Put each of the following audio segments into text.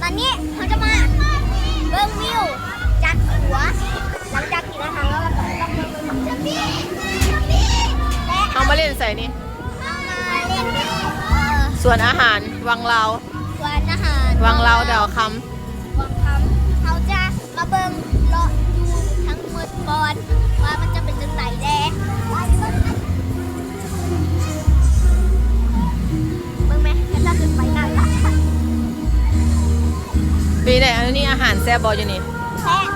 ຕອນນີ້ເຮົາຈະມາເບິ່ງວິວຈາກຂົວ ຫຼັງຈາກກິນອາຫານແລ້ວ ເຮົາກໍຕ້ອງມາເບິ່ງ ແລະ ເຮົາມາຫຼິ້ນໃສນີ້? ເຮົາມາຫຼິ້ນ ເອີ ສວນອາຫານວັງລາວ ສວນອາຫານວັງລາວດາວຄຳ ວັງຄຳ ເຮົາຈະມາເບິ່ງເລາະຢູ່ທັງໝົດກ່ອນວ່າມັນຈະເປັນຈັ່ງໃດແດ່ ເບິ່ງແມ ເຂົາເຈົ້າຂຶ້ນໄປນັ້ນລະ ເປັນໃດ? ອັນນີ້ອາຫານແຊບບໍ່ຢູ່ນີ້? ແຊບ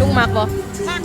ລຸງມັກບໍ່? ມັກ